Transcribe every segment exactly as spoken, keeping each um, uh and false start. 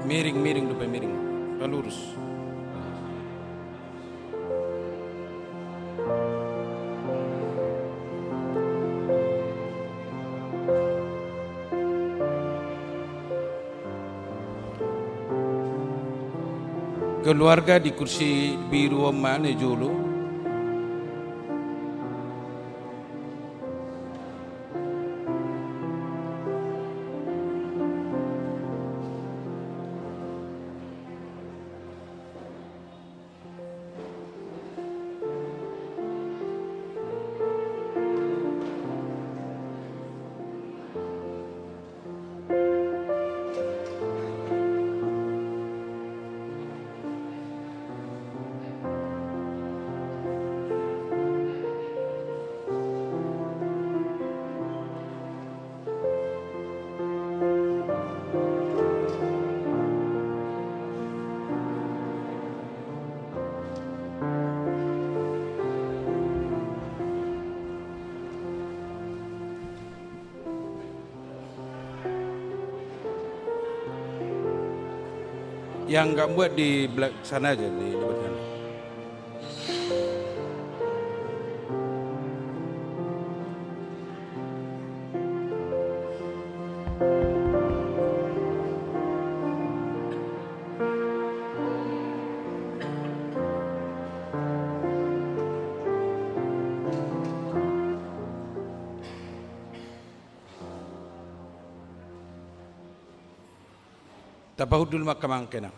Miring, miring dope, miring. Palurus. Keluarga di kursi biru on ma na jolo. Yang nggak muat di belak-, sana aja, di depan sana. Tapahundul ma angka amang inang.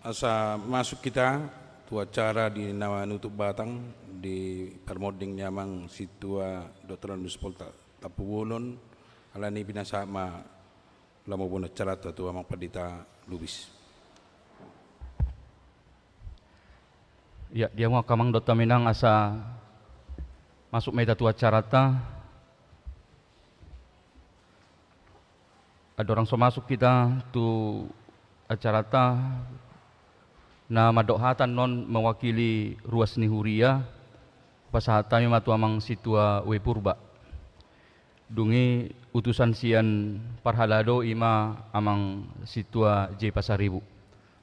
Asa masuk hita tu acara di na manutup batang di parmonding ni amang sintua Doktorandus Poltak Tampubolon, alani i pinasahat ma ulaon acaranta tu amang pandita Lubis. Ia, di hamu angka amang dohot haminang, asa masuk ma hita tu acaranta. Andorang so masuk hita tu acaranta, na mandok hata annon mewakili ruas ni huria, pasahat hami ma tu amang sintua W. Purba. Dung i utusan sian parhalado i ma amang sintua J. Pasaribu.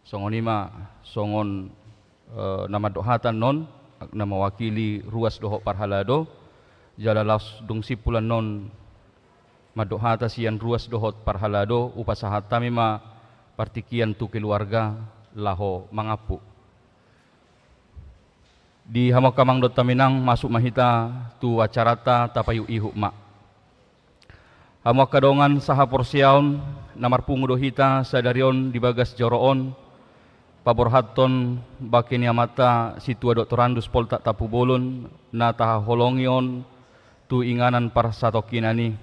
Songon i ma, songon, eh, na mandok hata annon, na mewakili ruas dohot parhalado, jala laos dung simpul annon mandok hata sian ruas dohot parhalado, hupasahat hami ma partingkian tu keluarga laho mangampu. Di hamu angka amang dohot haminang, masuk ma hita tu acaranta, tapaihutihut ma. Hamu angka dongan sahaporseaon, na marpungu do hita sadari on di bagas joro on, paborhathon bangke ni amanta sintua Doktorandus Poltak Tampubolon na tahaholongi on tu inganan parsatongkinan i.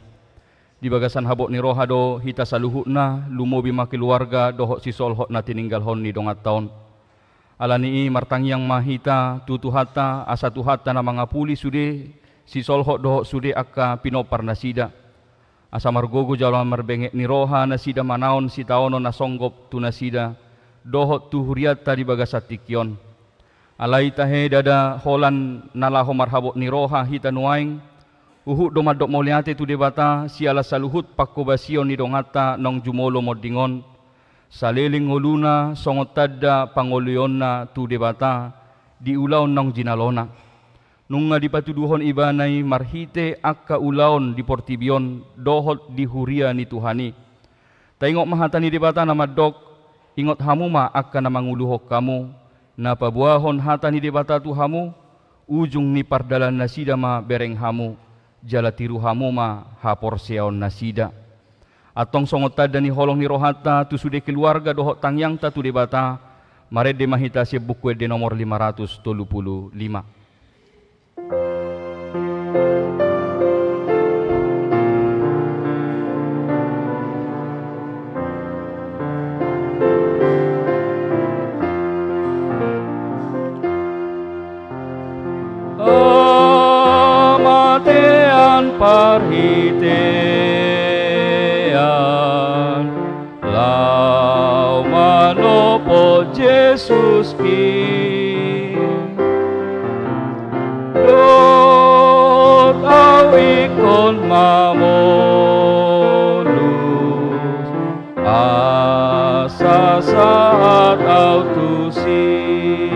Di bagasan habot ni roha do hita saluhutna, lumobi ma keluarga dohot sisolhot na tininggalhon ni donganta on. Alani i martangiang ma hita tu Tuhanta, asa Tuhanta na mangapuli sude sisolhot dohot sude angka pinompar nasida. Asa margogo jala marbenget ni roha nasida manaon sitaonon na songgop tu nasida dohot tu hurianta di bagasan tingki on. Alai tahe ndada holan na laho marhabot ni roha hita nuaeng, huhut do mandok mauliate tu Debata siala saluhut panghobasion ni donganta naung jumolo monding on, saleleng ngoluna songon tanda pangoloionna tu Debata di ulaon naung jinalona. Nunga dipatuduhon ibana i marhite angka ulaon di portibi on dohot di huria ni Tuhan i. Taingot ma hata ni Debata na mandok, ingot hamu ma angka na manguluhon hamu, na paboahon hata ni Debata tu hamu, ujung ni pardalan nasida ma bereng hamu, jala tiru hamu ma haporseaon nasida. Antong songon tanda ni holong ni rohanta tu sude keluarga dohot tangiangta tu Debata, marende ma hita sian Buku Ende nomor lima ratus tolu pulu lima. Hamatean parhitean, laho manopot Jesus i. Dohot Sahat au tusi,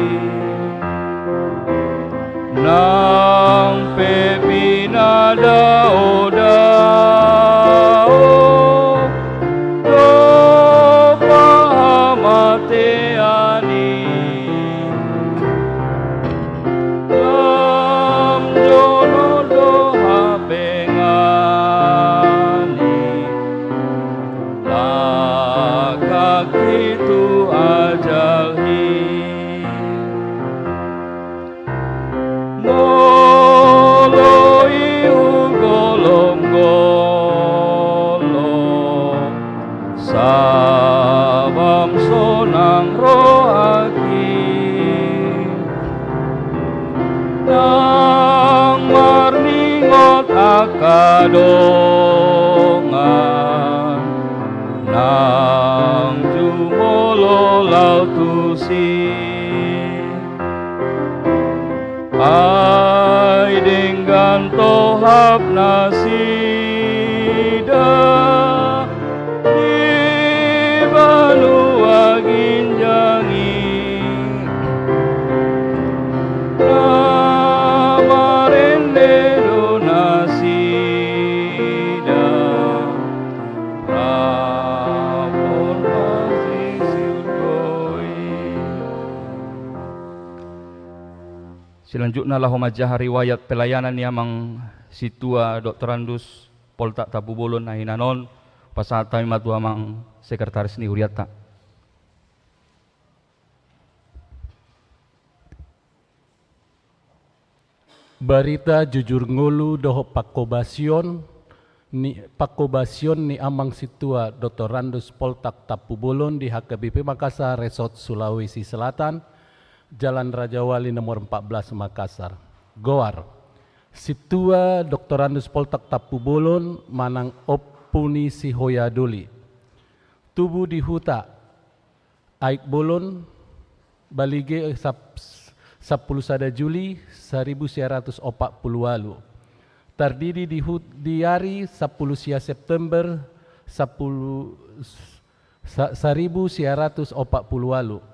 nang pe pinadao-dao do pahamatean i, lam jolo do habengan i, lakak i tu ajal i. Molo i hugolom-golom, sabam sonang rohangki, nang marningot angka dongan, nang jumolo laho tusi. Ai denggan tohap nasida di banua ginjang i, na marende do nasida, rap dohot siuntoi. Selanjutna laho manjaha riwayat pelayanan ni Amang Sintua Doktorandus Poltak Tampubolon na hinan on, pasahat hami ma tu Amang Sekretaris ni hurianta. Barita jujur ngolu dohot pangkobasion ni, pangkobasion ni Amang Sintua Doktorandus Poltak Tampubolon di H K B P Makassar, Resort Sulawesi Selatan, Jalan Raja Wali nomor empat belas, Makassar. Goar: Sintua Doktorandus Poltak Tampubolon manang Ompu ni Sihoja Doli. Tubu di huta Aek Bolon, Balige, sap-, sampulu sada Juli saribu sia ratus opat pulu ualu. Tardidi di hut-, di ari sampulu sia September sampulu, sa-, saribu sia ratus opat pulu ualu.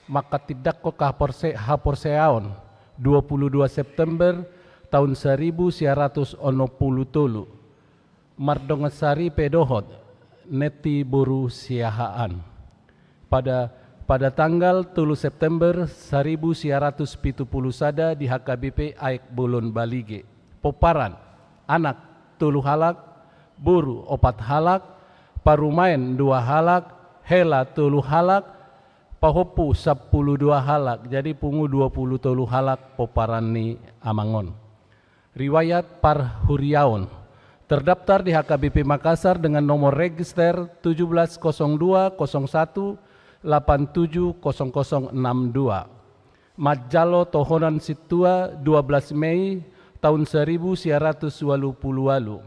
Manghatindanghon haporse-, haporseaon, dua pulu dua September taon saribu sia ratus onom pulu tolu. Mardongan saripe dohot Neti boru Siahaan. Pada, pada tanggal tolu September saribu sia ratus pitu pulu sada di H K B P Aek Bolon, Balige. Pomparan: anak tolu halak, boru opat halak, parumaen dua halak, hela tolu halak, pahompu sampulu dua halak, jadi pungu dua pulu tolu halak pomparan ni amang on. Riwayat parhuriaon. Terdaftar di H K B P Makassar dengan nomor register tujuh belas kosong dua kosong satu delapan tujuh kosong kosong enam dua. Manjalo tohonan sintua dua belas Mei taon saribu sia ratus ualu pulu ualu.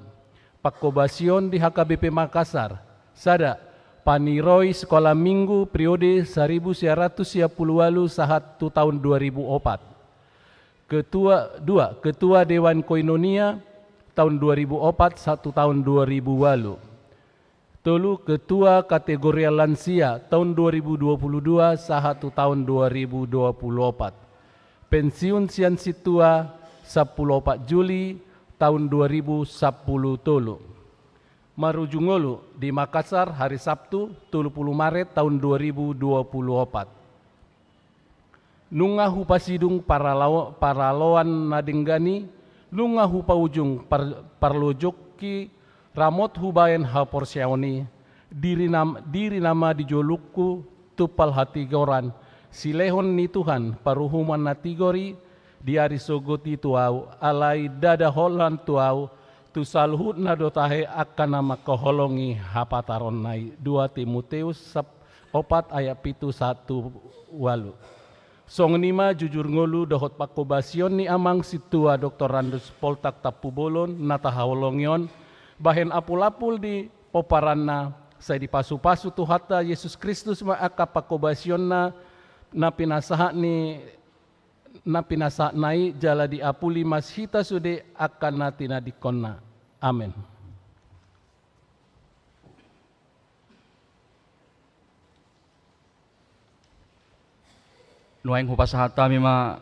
Pangkobasion di H K B P Makassar: sada, paniroi Sekolah Minggu periode saribu sia ratus sia pulu ualu sahat tu taon dua ribu opat. Ketua, dua, Ketua Dewan Koinonia taon dua ribu opat sahat tu taon dua ribu ualu. Tolu, Ketua Kategorial Lansia taon dua ribu dua pulu dua sahat tu taon dua ribu dua pulu opat. Pensiun sian sintua sampulu opat Juli taon dua ribu sampulu tolu. Marujung ngolu di Makassar, hari Sabtu, tolu pulu Maret taon dua ribu dua pulu opat. Nunga hupasidung paralao-, paraloan na denggan i, nunga hupaujung par-, parlojongki, ramot hubaen haporseaon i, diri nam-, diri nama di jolungku, tumpal hatigoran, silehon ni Tuhan paruhuman na tigor i, di ari sogot i tu ahu, alai ndada holan tu ahu, tu saluhutna do tahe angka na mangkaholongi hapataronna i. Dua Timoteus sap-, opat ayat pitu sahat tu ualu. Songon i ma jujur ngolu dohot pangkobasion ni amang sintua Doktorandus Poltak Tampubolon na tahaholongi on, bahen apul-apul di pomparanna, sai dipasupasu Tuhanta Jesus Kristus ma angka pangkobasionna na pinasahat ni, na pinasahatna i, jala diapuli ma hita sude angka na tinadingkonna. Amen. Nuaeng hupasahat hami ma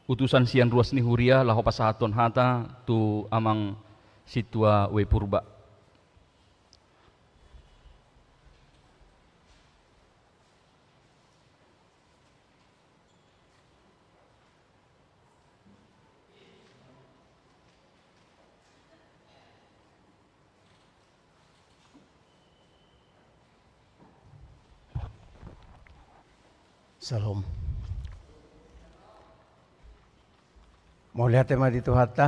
utusan sian ruas ni huria laho pasahathon hata tu amang sintua W Purba. Syalom. Mauliate ma di Tuhanta.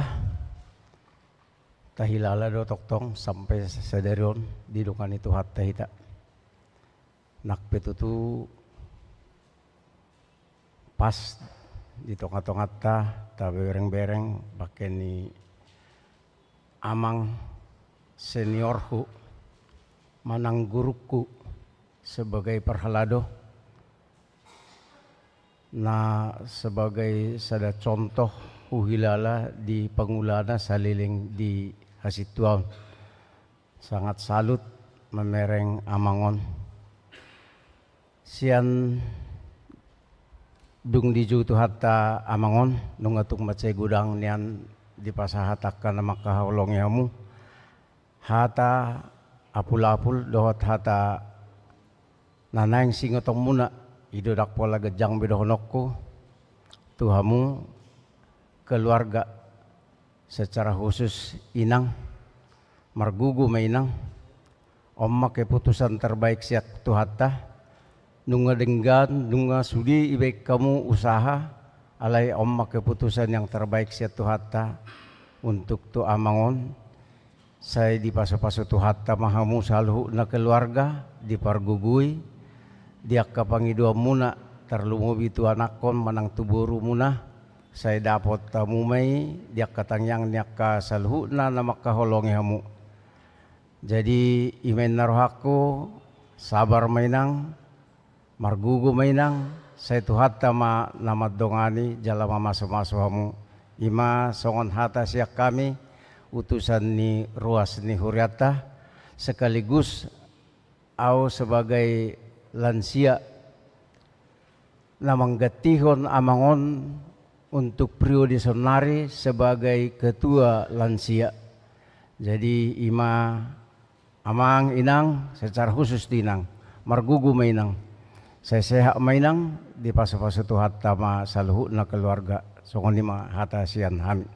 Tahilala do tongtong sampe sadari on didongani Tuhanta hita. Nang pe tutu pas di tongatonganta taberengbereng bangke ni amang seniorhu manang gurungku sebagai parhalado, na sebagai sada contoh huhilala di pangulana saleleng di hasintuaon. Sangat salut mamereng amang on. Sian dung dijou Tuhanta amang on, nunga tung mansai godang nian dipasahat angka na mangkaholongi hamu. Hata apulapul dohot hata na naeng siingotonmuna, i do ndang pola ganjang be dohononku tu hamu keluarga, secara khusus inang. Margogo ma inang, on ma keputusan terbaik sian Tuhanta. Nunga denggan, nunga sude dibaen hamu usaha, alai on ma keputusan yang terbaik sian Tuhanta untuk tu amang on. Sai dipasupasu Tuhanta ma hamu saluhutna keluarga, dipargogoi di angka pangidoanmuna, tarlumobi tu anakkon manang tu borumuna, sai dapot hamu ma i di angka tangiang ni angka saluhutna na mangkaholongi hamu. Jadi i ma inna rohangku, sabar ma inang, margogo ma inang, sai Tuhanta ma na mandongani jala mamasumasu hamu. I ma songon hata sian hami utusan ni ruas ni hurianta, sekaligus ahu sebagai lansia na manggantihon amang on untuk periode saonari sebagai ketua lansia. Jadi i ma amang, inang, secara khusus tu inang, margogo ma inang, sai sehat ma inang, dipasupasu Tuhanta ma saluhutna keluarga. Songon i ma hata sian hami.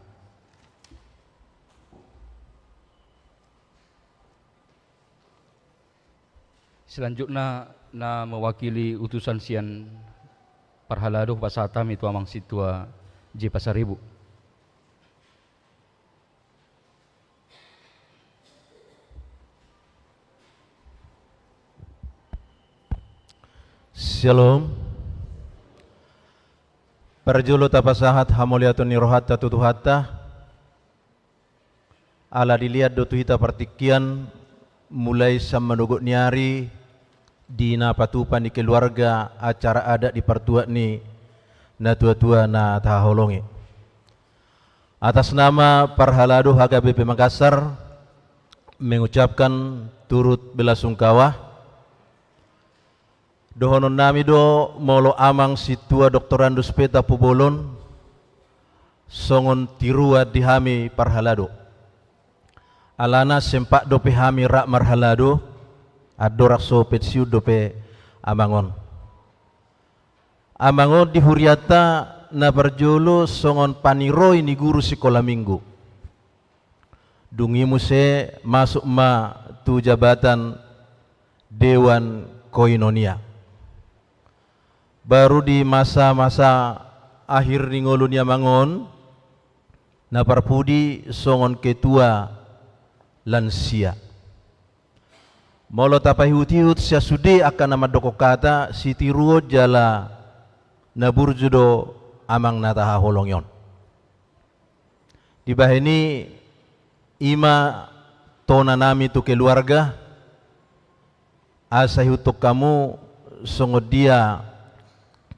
Selanjutna na mewakili utusan sian parhalado hupasahat hami tu amang sintua J Pasaribu. Syalom. Parjolo tapasahat hamauliateon ni rohanta tu Tuhanta. Ala dilehon do tu hita partingkian, mulai sian manogot ni ari, di na patupa ni keluarga acara adat di partuat ni natuatua na tahaholongi. Atas nama parhalado H K B P Makassar, mengucapkan turut belasungkawa. Dohononnami do molo amang sintua doktorandus pe tapubolon songon tiruan di hami parhalado. Alana sempat dope hami rap marhalado, andorang so pensiun dope amang on. Amang on di hurianta na parjolo songon paniroi ni guru sikola minggu. Dung i muse masuk ma tu jabatan Dewan Koinonia. Baru di masa-masa akhir ni ngolu ni amang on, na parpudi songon ketua lansia. Molo tapaihut-ihut sian sude angka na mandok hata, sitiruon jala na burju do amang na tahaholongi on. Dibahen i, i ma tonanami tu keluarga, asa ihuthon hamu songon dia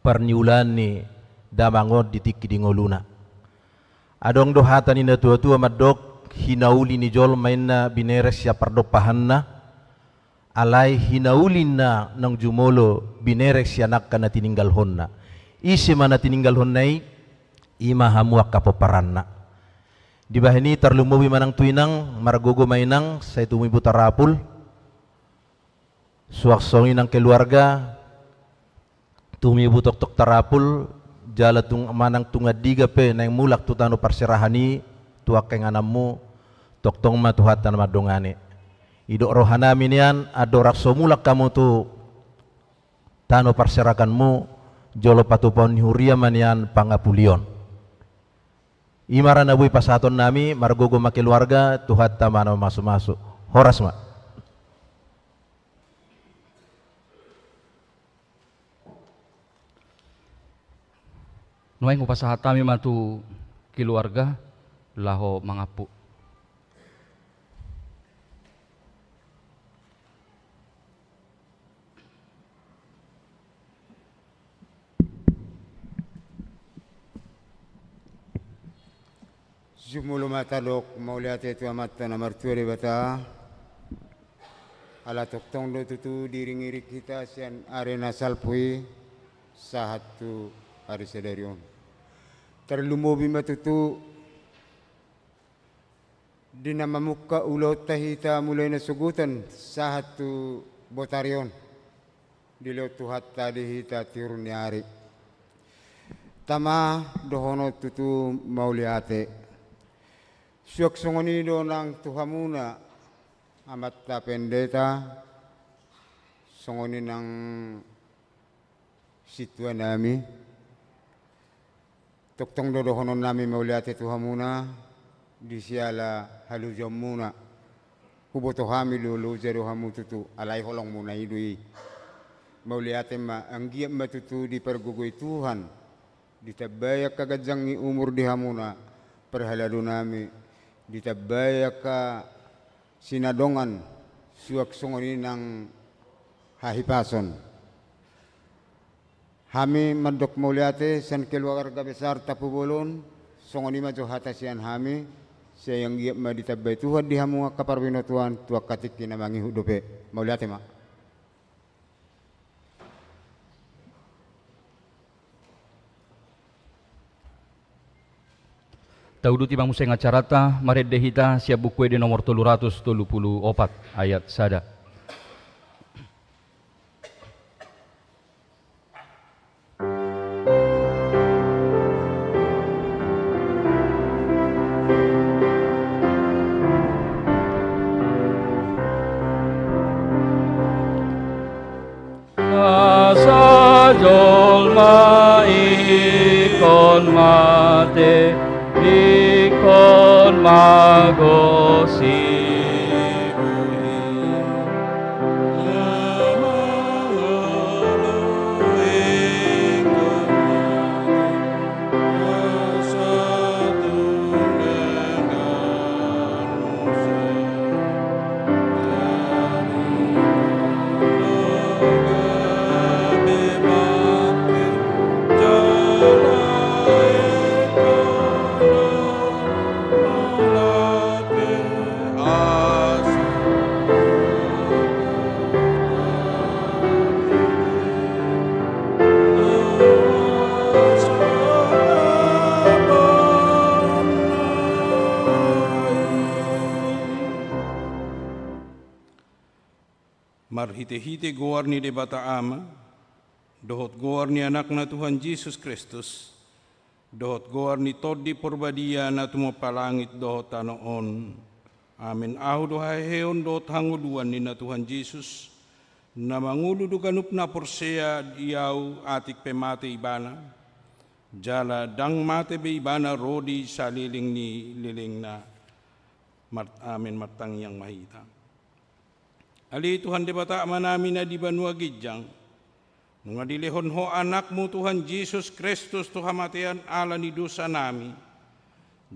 parniulaan ni damang on di tingki di ngoluna. Adong do hata ni natuatua mandok, hinauli ni jolma inna binereng sian pardompahanna, alai hinauli inna naung jumolo binereng sian angka na tininggalhonna. Ise ma na tininggalhonna i, i ma hamu angka pomparanna. Dibahen i tarlumobi ma nang tu inang, margogo ma inang, sai tumibu tarapul. Suang songon i nang keluarga, tumibu tongtong tarapul, jala tung-, manang tung andigan pe naeng mulak tu tano parserahan i, tu angka ingananmu, tongtong ma Tuhanta na mandongani. Didok rohanami nian, andorang so mulak hamu tu tano parserahanmu, jolo patupaon ni huria ma nian pangapulion. I ma ra na boi pasahatonnami, margogo ma keluarga, Tuhanta ma na mamasumasu. Horas ma. Nuaeng hupasahat hami ma tu keluarga laho mangampu. Jumolo ma tadok mauliate tu Amanta na martua Debata, ala tongtong do tutu diiringiring hita sian ari na salpu i sahat tu ari sadari on. Tarlumobi ma tutu di na mamungka ulaonta hita mulai nasogot on sahat tu botari on. Dilehon Tuhanta di hita tiur ni ari. Tama dohonon tutu mauliate. Suang songon i do nang tu hamuna, Amanta Pendeta, songon i nang sintuanami. Tongtong do dohononnami mauliate tu hamuna, di siala halojaonmuna. Huboto hami do loja do hamu tutu, alai holongmuna i do i. Mauliate ma, anggiat ma tutu dipargogoi Tuhan, ditambai angka ganjang ni umur di hamuna, parhaladonami, ditambai angka sinadongan, suang songon i nang hahipason. Hami mandok mauliate sian keluarga besar Tampubolon, songon i ma jo hata sian hami, sai anggiat ma ditambai Tuhan di hamu angka parbinotoan tu angka tingki na mangihut dope. Mauliate ma. Tauduti ma muse acaranta, marende hita sian Buku Ende nomor tolu ratus tolu pulu opat, ayat sada. Asa jolma ingkon mate, ingkon mago sibuhi. Marhitehite goar ni Debata Ama, dohot goar ni Anakna Tuhan Jesus Kristus, dohot goar ni Tondi Porbadia na tumompa langit dohot tano on. Amen. Ahu do haheheon dohot hangoluan ninna Tuhan Jesus, na mangolu do ganup na porsea di Ahu atik pe mate ibana, jala ndang mate be ibana ro di saleleng ni lelengna. Mar-, amen. Martangiang ma hita. Ale Tuhan Debata Amanami na di banua ginjang, nunga dilehon Ho Anakmu Tuhan Jesus Kristus tu hamatean ala ni dosanami,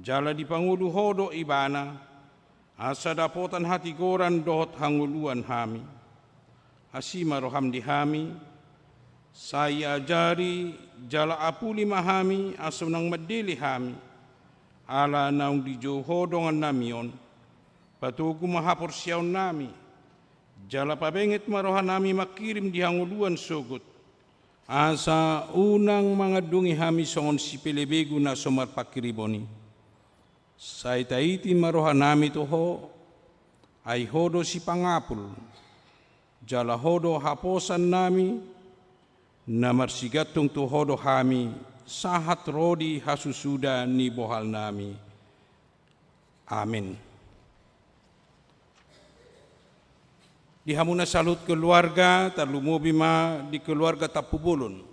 jala dipangolu Ho do Ibana, asa dapotan hatigoran dohot hangoluan hami. Asi ma roham di hami, sai ajari jala apuli ma hami, asa unang mandele hami, ala naung dijou Ho dongannami on. Patogu ma haporseaonnami, jala pabenget ma rohanami mangkirim di hangoluan sogot, Asa unang mangandungi hami songon sipelebegu na so marpanghirimon i. Sai taiti ma rohanami tu Ho, ai Ho do sipangapul, jala Ho do haposannami, na marsigantung tu Ho do hami, sahat ro di hasusuda ni bohalnami. Amin. Di hamu na saluhut keluarga, tarlumobi ma di keluarga Tampubolon.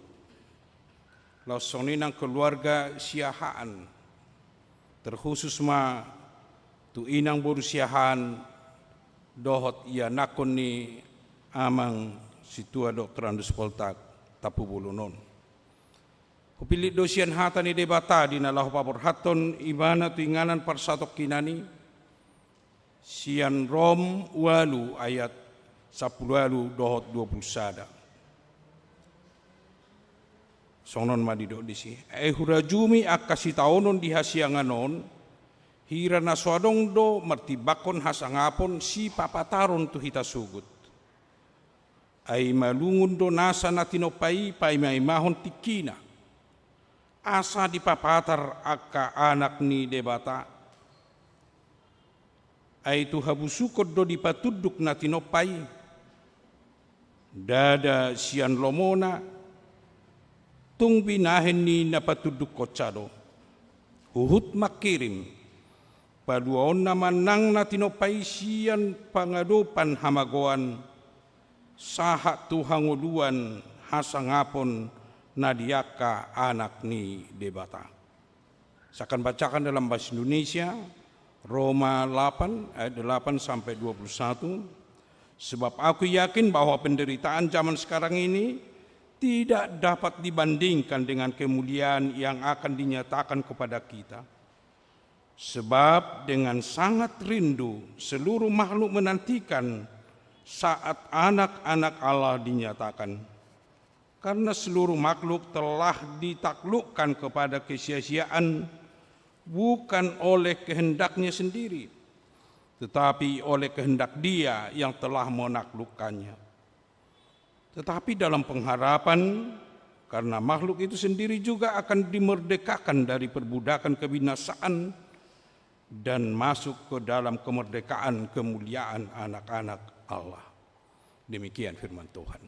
Laos songon i nang keluarga Siahaan, terkhusus ma tu inang boru Siahaan dohot ianakhon ni amang sintua doktor Andus Poltak Tampubolon on. Hupillit do sian hata ni Debata di na laho paborhathon ibana tu inganan parsatongkinan i, sian Rom ualu ayat sampulu ualu dohot dua pulu sada. Songon on ma didok disi: Ai hurajumi angka sitaonon di hasiangan on, hira na so adong do martimbangkon hasangapon sipapataron tu hita sogot. Ai malungun do nasa na tinompa i paimaimahon tingkina, asa dipapatar angka anak ni Debata. Ai tu habusukon do dipatunduk na tinompa i, ndada sian lomona, tung binahen ni na patundukkonsa do. Huhut manghirim, paluaonna ma nang na tinompa i sian pangadopan hamagoan, sahat tu hangoluan hasangapon na di angka anak ni Debata. Saya akan bacakan dalam bahasa Indonesia, Roma delapan ayat delapan sampai dua puluh satu. Sebab aku yakin bahwa penderitaan zaman sekarang ini tidak dapat dibandingkan dengan kemuliaan yang akan dinyatakan kepada kita. Sebab dengan sangat rindu seluruh makhluk menantikan saat anak-anak Allah dinyatakan. Karena seluruh makhluk telah ditaklukkan kepada kesia-siaan, bukan oleh kehendaknya sendiri, tetapi oleh kehendak Dia yang telah menaklukkannya. Tetapi dalam pengharapan, karena makhluk itu sendiri juga akan dimerdekakan dari perbudakan kebinasaan dan masuk ke dalam kemerdekaan kemuliaan anak-anak Allah. Demikian firman Tuhan.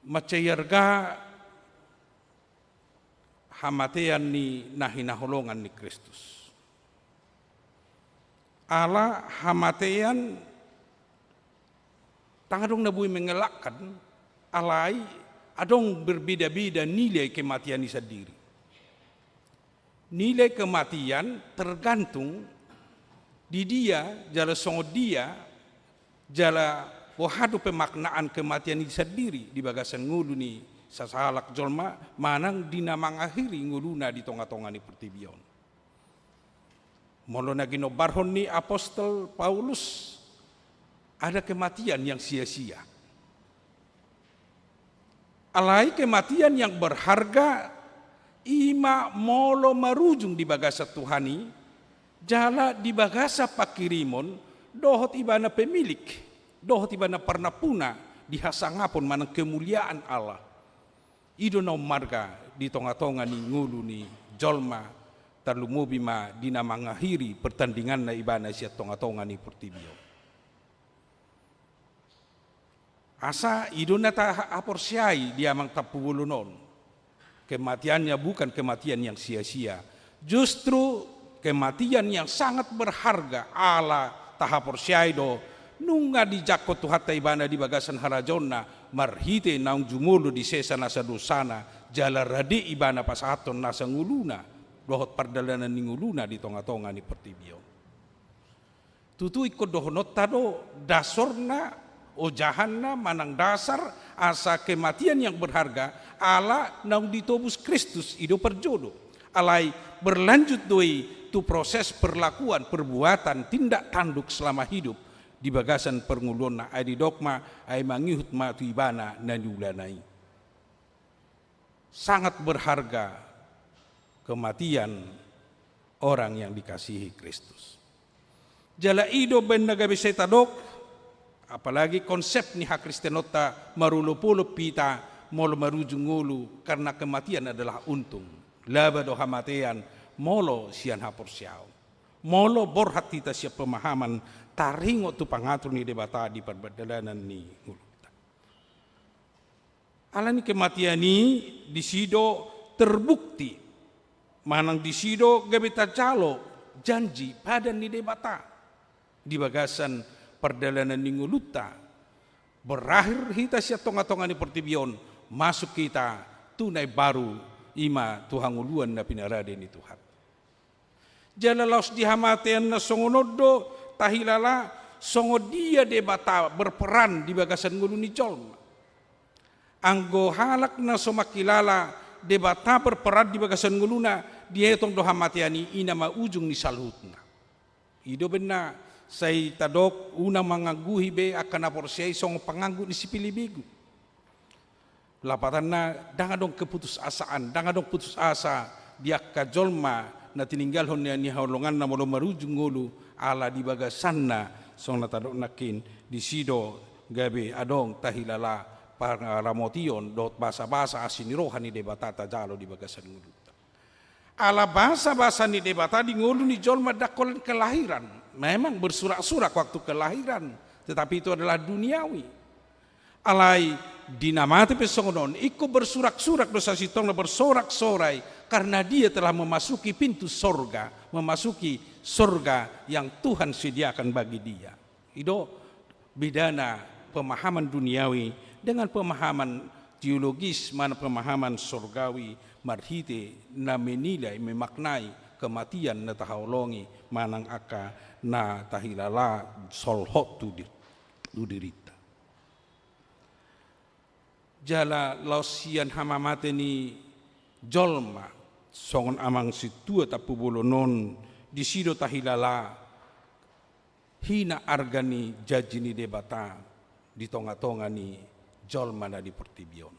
Mansai arga hamatean ni na hinaholongan ni Kristus. Ala hamatean, ndang adong na boi mengelakkan, alai adong berbeda-beda nilai kematian i sandiri. Nilai kematian tergantung di dia, jala songon dia, jala boha do pemaknaan kematian i sandiri di bagasan ngolu ni sasahalak jolma manang di na mangakhiri ngoluna di tonga-tonga ni portibi on. Molo na ginombarhon ni apostel Paulus, ada kematian yang sia-sia. Alai kematian yang berharga i ma molo marujung di bagasan Tuhan i, jala di bagasan panghirimon dohot ibana pemilik, dohot ibana parnampuna di hasangapon manang kemuliaan Allah. I do na ummarga di tonga-tonga ni ngolu ni jolma, tarlumobi ma di na mangakhiri pertandinganna ibana sian tonga-tonga ni portibi on. Asa i do na tahaporseai di amang Tampubolon on. Kematiannya bukan kematian yang sia-sia. Justru kematian yang sangat berharga, ala tahaporseai do, nunga dijangkon Tuhanta ibana di bagasan harajaonna, marhite naung jumolo disesa nasa dosana, jala rade ibana pasahathon nasa ngoluna, dohot pardalanan ni ngoluna di tonga-tonga ni portibi on. Tutu ingkon dohononta do dasorna, ojahanna, manang dasar asa kematian yang berharga, ala naung ditobus Kristus i do parjolo. Alai berlanjut do i tu proses perlakuan, perbuatan, tindak tanduk selama hidup di bagasan parngoluonna, ai didok ma, ai mangihut ma tu ibana na niulana i. Sangat berharga kematian orang yang dikasihi Kristus. Jala i do baen na gabe sai tadok, Apalagi konsep ni hakristenonta marolopolop hita molo marujung ngolu, karena kematian adalah untung. Laba do hamatean molo sian haporseaon. Molo borhat hita sian pemahaman taringot tu pangatur ni Debata di pardalanan ni ngolunta. Alani kematian i disi do terbukti manang disi do gabe tajalo janji padan ni Debata di bagasan pardalanan ni ngolunta. Berakhir hita sian tongatonga ni portibi on, masuk hita tu na imbaru, i ma tu hangoluan na pinarade ni Tuhan. Jala laos di hamatean na songon on do tahilala songon dia Debata berperan di bagasan ngolu ni jolma. Anggo halak na so mangkilala Debata berperan di bagasan ngoluna, dietong do hamatean i, i nama ujung ni saluhutna. I do umbahen na sai tadok unang mangangguhi be angka na porsea i songon panganggu ni sipilibegu. Lapatanna, ndang adong keputusasaan, ndang adong putus asa di angka jolma na tininggalhon ni, ni haholonganna molo marujung ngolu, ala di bagasanna songon na tadok nangkin, disi do gabe adong tahilala paramotion dohot basabasa asi ni roha ni Debata tajalo di bagasan ngolunta. Ala basabasa ni Debata di ngolu ni jolma ndang holan kelahiran. Memang bersurak-surak waktu kelahiran, tetapi itu adalah duniawi. Alai di na mate pe songon on, ingkon bersurak-surak do sasintongna, bersorak-sorai, karena dia telah memasuki pintu sorga, memasuki sorga yang Tuhan sediakan bagi dia. I do bedana pemahaman duniawi dengan pemahaman teologis, mana pemahaman sorgawi, marhite na menilai, memaknai kematian na tahaholongi manang angka na tahilala solhot tu di-, tu dirinta. Jala laos sian hamamate ni jolma, songon amang sintua tampubolon on, disi do tahilala hina arga ni janji ni Debata di tongatonga ni jolma na di portibi on.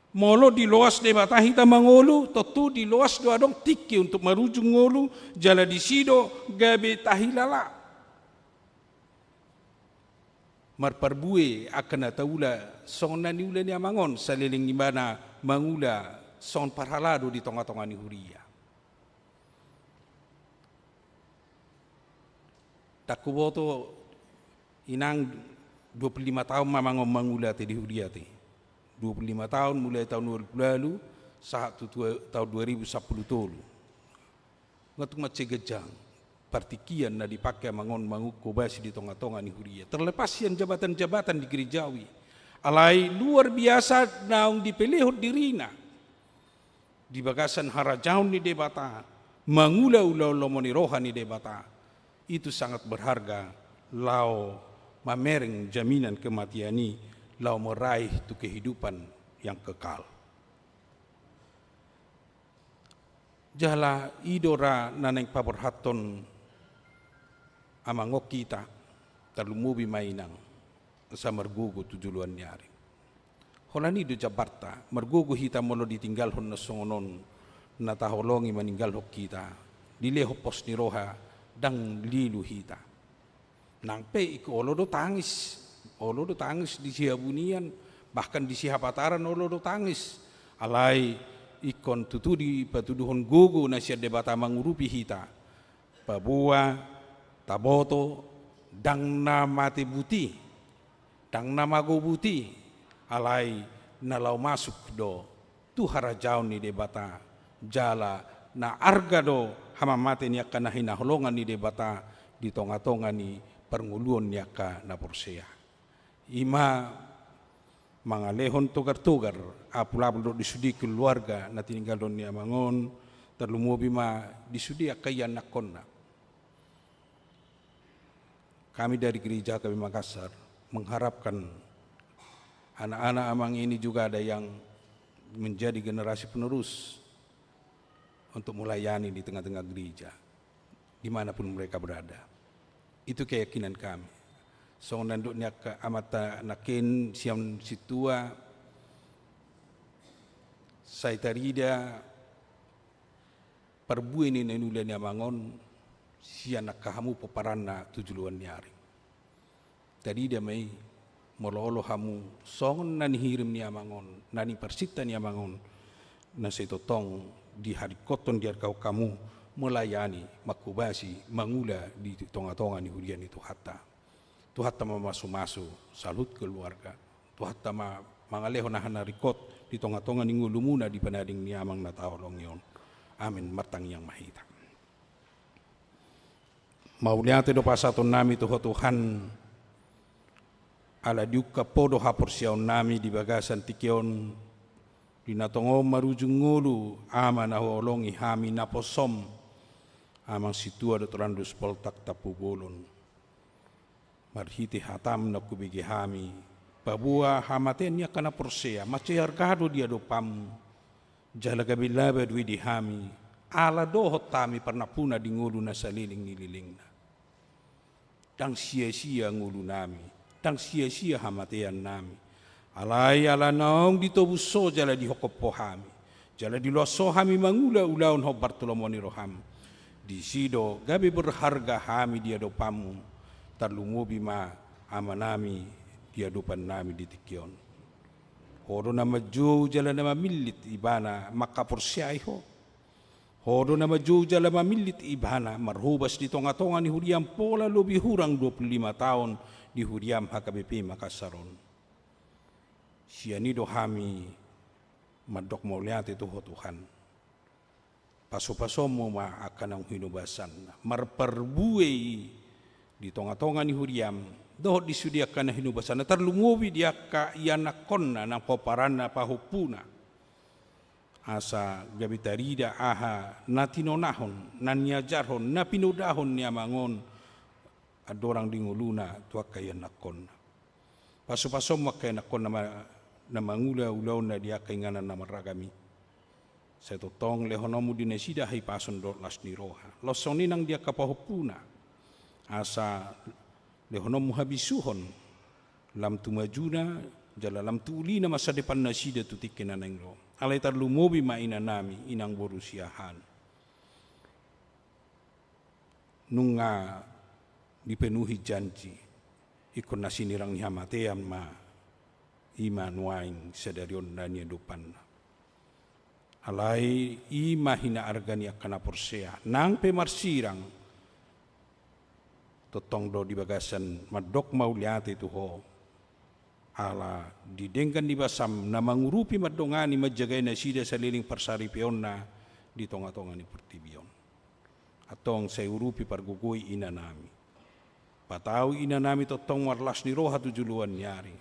Molo diloas Debata hita mangolu, tontu diloas do adong tingki untuk marujung ngolu, jala disi do gabe tahilala. Marparbue angka na taula songon na niula ni amang on, saleleng ibana mangula songon parhalado di tongatonga ni huria. Ndang huboto, inang, dua puluh lima taon ma amang on mangula te di huria te. Dua puluh lima taon, mulai taon dua ribu lalu sahat tu tua-, taon dua ribu sampulu tolu. Nga tung mansai ganjang partingkian na dipake amang on mangukhobasi di tongatonga ni huria. Terlepas sian jabatan-jabatan di gerejawi. Alai luar biasa naung dipelehon dirina di bagasan harajaon ni Debata, mangula ulaon lomo ni roha ni Debata. Itu sangat berharga, laho mamereng jaminan kematian i, laho meraih tu kehidupan yang kekal. Jala i do ra na naeng paborhathon amang on hita, tarlumobi ma inang, asa margogo tu joloan ni ari. Holan i do jambarta, margogo hita molo ditinggalhon na songon on, na taholongi maninggalhon hita, dilehon pos ni roha, ndang lilu hita. Nang pe ingkon olo do tangis, olo do tangis di sihabunian, bahkan di sihapataran olo do tangis. Alai ingkon tutu dipatuduhon gogo na sian Debata mangurupi hita. Paboa, taboto, ndang na mate buti, ndang na mago buti, alai na laho masuk do tu harajaon ni Debata, jala na arga do hamamate ni angka na hinaholongan ni Debata di tongatonga ni parngoluon ni angka na porsea. I ma mangalehon togartogar, apulapul dohot di sude keluarga na tininggalhon ni amang on, tarlumobi ma di sude angka ianakkonna. Kami dari Gereja H K B I Makassar mengharapkan anak-anak amang ini juga ada yang menjadi generasi penerus untuk melayani di tengah-tengah gereja, di mana pun mereka berada. Itu keyakinan kami. Songon na nidok ni angka amanta nangkin sian sintua, sai tarida parbue ni na niula ni amang on sian angka hamu pomparanna tu joloan ni ari. tarida ma i, molo olo hamu songon na nihirim ni amang on, na niparsinta ni amang on, na sai tongtong diharingkothon diargahon hamu melayani, manghobasi, mangula di tongatonga ni huria ni Tuhanta. Tuhanta ma mamasumasu saluhut keluarga. Tuhanta ma mangalehon aha na ringkot di tongatonga ni ngolumuna di panading ni amang na taholongi on. Amin. Martangiang ma hita. Mauliate do pasahatonnami tu Ho Tuhan, ala diungkap Ho do haporseaonnami di bagasan tingki on, di na tongon marujung ngolu, Ama na huolongi hami naposom, Amang Sintua dohot Randus Poltak Tampubolon. Marhite hatam na hubege hami, paboa hamatean ni angka na porsea, mansai arga do di adopanmu. Jala gabe laba do i di hami, ala dohot hami parnampuna di ngolu na saleleng ni lelengna. Ndang sia-sia ngolunami, ndang sia-sia hamateannami. Alai ala naung ditobus Ho jala dihophop Ho hami, jala diloas Ho hami mangula ulaon hombar tu lomo ni roham. Disi do gabe berharga hami di adopanmu, tarlumobi ma Amanami di adopannami di tingki on. Ho do na manjou jala na mamillit ibana mangkaporseai Ho. Ho do na manjou jala mamillit ibana marhobas di tongatonga ni huriam pola lobi hurang dua pulu lima taon di huriam H K B P Makassar on. Sian i do hami mandok mauliate tu Ho Tuhan. Pasupasuonmu ma angka naung hinobasanna, marparbue i di tongatonga ni huriam, dohot di sude angka na hinobasanna, tarlumobi di angka ianakhonna nang pomparanna pahompuna. Asa gabe tarida aha na tinonahon, na niajarhon, na pinodahon ni amang on, andorang di ngoluna tu angka ianakhonna. Pasupasuonmu angka ianakhonna ma-, na mangula ulaonna di angka inganan na marragam i. Sai tongtong lehononmu di nasida hahipason dohot las ni roha. Laos songon i nang di angka pahompuna. Asa lehononmu habisuhon, lam tu majuna, jala lam tu ulina masa depan nasida tu tingki na naeng ro. Alai tarlumobi ma inanami, inang boru Siahaan. Nunga dipenuhi janji, ingkon na sinirang ni hamatean ma i ma nuaeng sadari on na niadopanna. Alai i ma hinaarga ni angka na porsea, nang pe marsirang, tongtong do di bagasan mandok mauliate tu Ho. Ala di denggan ni basam na mangurupi mandongani manjagai nasida saleleng parsaripeonna di tongatonga ni portibi on. Antong sai urupi pargogoi inanami. Patau inanami tongtong marlas ni roha tu joloan ni ari.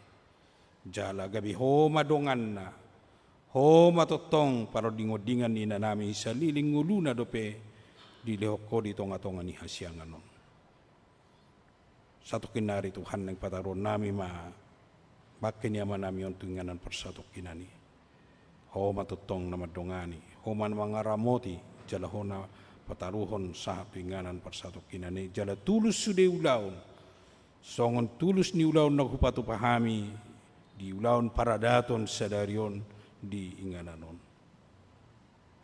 Jala gabe Ho ma donganna. Ho ma tongtong parondingondingan ni inanami saleleng ngoluna dope dilehon Ho di tongatonga ni hasiangan on. Satongkin nari Tuhan, naeng pataruhonnami ma bangke ni amanami on tu inganan parsatongkinan i. Ho ma tongtong na mandongani, Ho ma na mangaramoti, jala Ho na pataruhon sahat tu inganan parsatongkinan i, jala tulus sude ulaon. Songon tulus ni ulaon na hupatupa hami di ulaon paradaton sadari on di inganan on.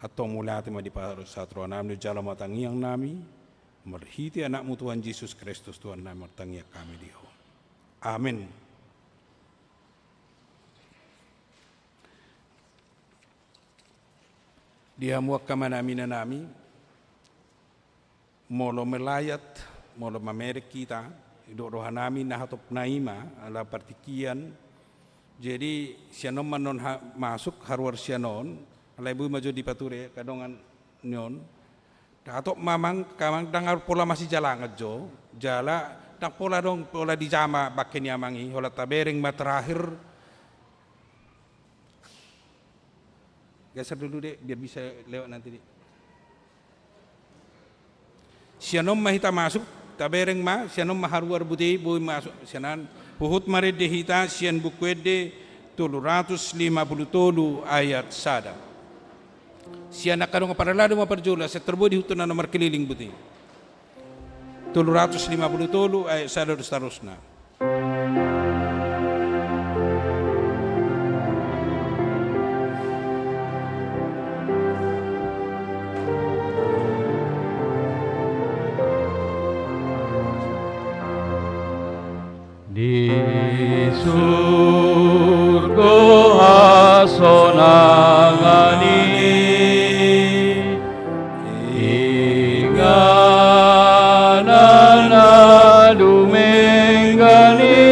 Antong mauliate ma di pasahat rohanami, jalo ma tangiangnami, marhite Anakmu Tuhan Jesus Kristus Tuhannami martangiang hami di Ho. Amen. Di hamu angka amanami, inanami, molo melayat, molo mamereng hita, didok rohanami na hatop na i ma, ala partingkian. Jadi, sian on ma annon ha-, masuk, haruar sian on, alai boi ma jo dipature angka dongan ni on. Hatop ma amang, amang ndang pola masijalangan jo, jala ndang pola adong, pola dijama bangke ni amang i, holan tabereng ma terakhir. Geser dulu, Dek, biar bisa lewat nanti, Dek. Sian on ma hita masuk, tabereng ma, sian on ma haruar bote i, boi masuk sian an. Huhut marende hita sian Buku Ende tolu ratus lima pulu tolu ayat sada. Sian angka dongan parhalado ma parjolo, asa tarboa di huta na markeliling bote i. Tolu ratus lima pulu tolu ayat sada dohot seterusna. Di surgo hasonangan i, inganan na dumenggan i,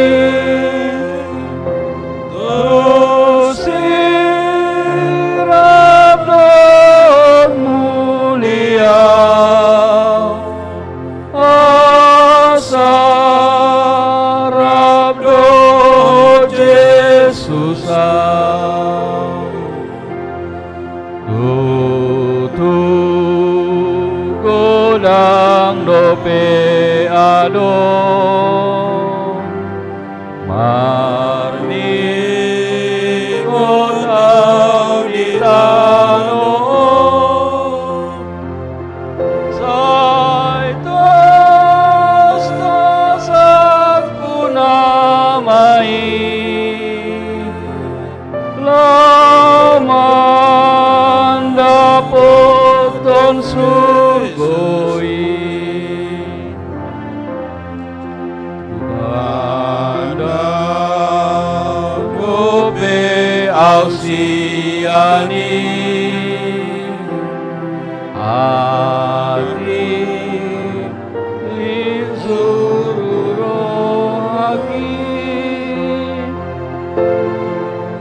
tusi rap dohot mulia. Asa rap dohot Jesus ahu. Tutu godang dope adong marningot ahu di tano on. Sai tostos angku nama i laho mandapothon surgo i. Godang dope ahu sian i, atik linsu rohangki.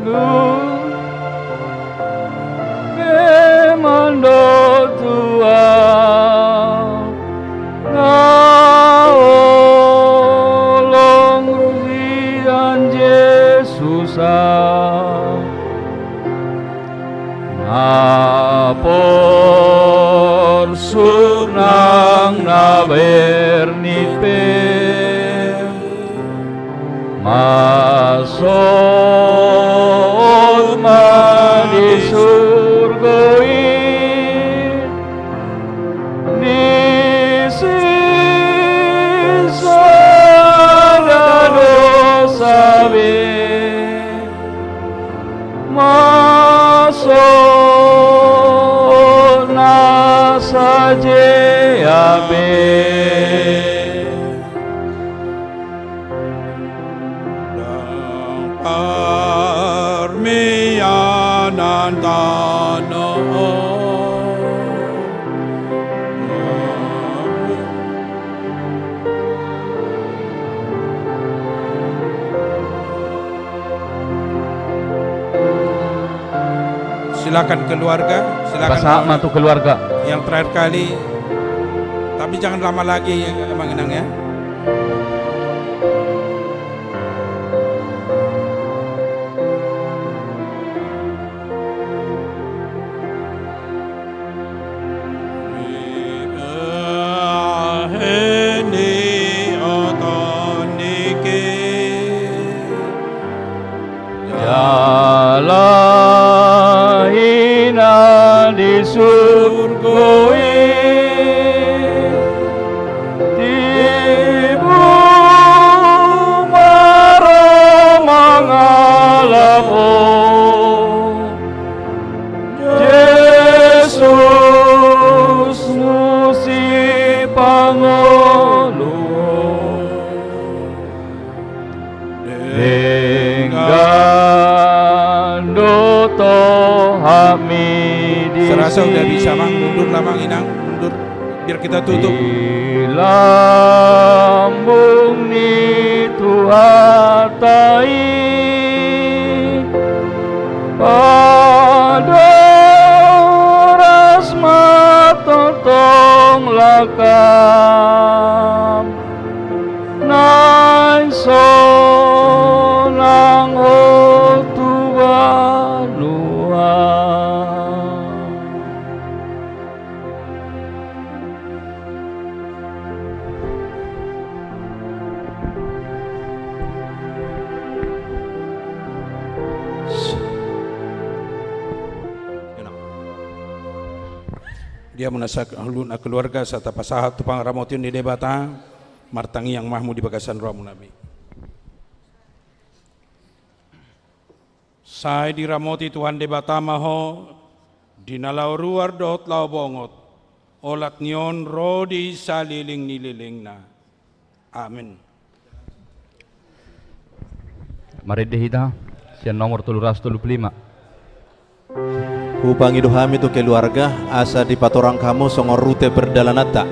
Nunga be mandok tu ahu na holong sian Jesus ahu. Na porsuk nang na bernit pe masot ma di surgo i. Disi sada dosa be masot na sajea be. Ndang parmianan tano on. Silakan keluarga, silakan. Pasahat ma tu keluarga. Yang terakhir kali, tapi jangan lama lagi ya, Amang Inang ya. Jala hinan di surgo i, tibu ma ro mangalap ho. Jesus musi pangolu. Denggan do tohami di. Serasa udah bisa, Mang, mundur lah, Mang Inang, mundur. Biar kita tutup. Di lambung ni Tuhanta i, padoras ma tongtong lakam, naeng sonang ho tu banua. Dia muna saluhutna keluarga, sai tapasahat tu pangaramotion ni Debata, martangiang ma hamu di bagasan rohamuna be. Sai diramoti Tuhan Debata ma ho, di na laho ruar dohot laho bongot, olat ni on ro di salelenglelengna. Amen. Marende hita sian nomor tolu ratus tolu pulu lima. Hupangido hami tu keluarga, asa dipatorang hamu songon rute perdalananta.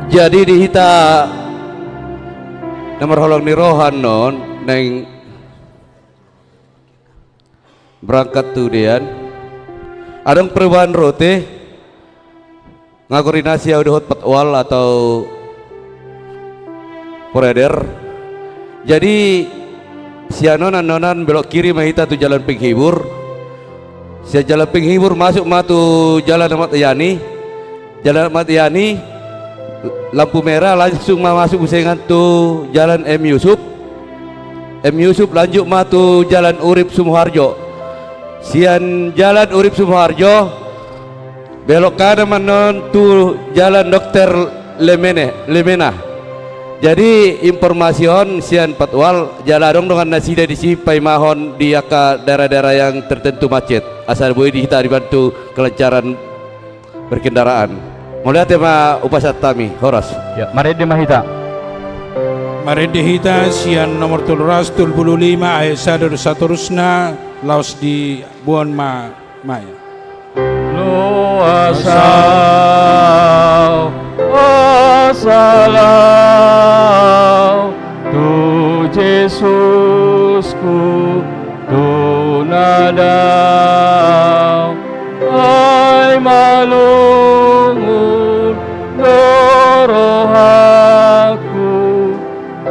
Jadi di hita na marholong ni roha annon naeng berangkat tu Dean. Adong perubahan rute, nga koordinasi au dohot patwal atau provider. Jadi sian on annonan belok kiri ma hita tu jalan penghibur. Sian jalan penghibur masuk ma tu jalan Ahmad Yani. Jalan Ahmad Yani, lampu merah, langsung ma masuk boncengan tu jalan M Yusuf. M Yusuf lanjut ma tu jalan Urip Sumoharjo. Sian jalan Urip Sumoharjo belok kanan ma annon tu jalan Dokter Lemene, Lemena. Jadi informasi on sian patwal, jala adong dongan nasida disi paimahon di angka daerah-daerah yang tertentu macet. Asa boi di hita dibantu kelancaran berkendaraan. Mauliate ma hupasahat hami, horas. Ya, marende ma hita. Marende hita sian nomor tolu ratus tolu pulu lima ayat sada do satorusna, laos diboan ma maia. Loas au, asal au tu Jesusku, tu na dao, ai malungun do rohangku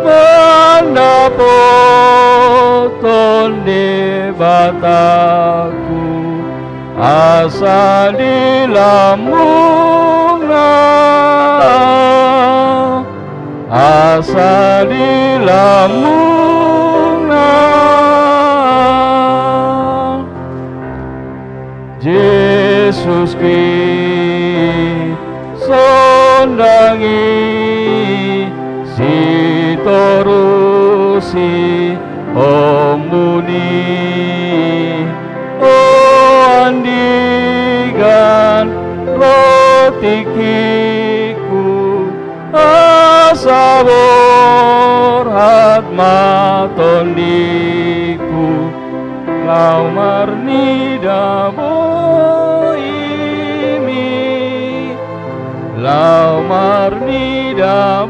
mandapothon Debataku, asa di lambungna, asa di lambungna. Jesus Kristus sondangi, sitorusi ombun i, o andigan ro tingkingku, asa borhat ma tondingku, laho marnida boimi, laho marnida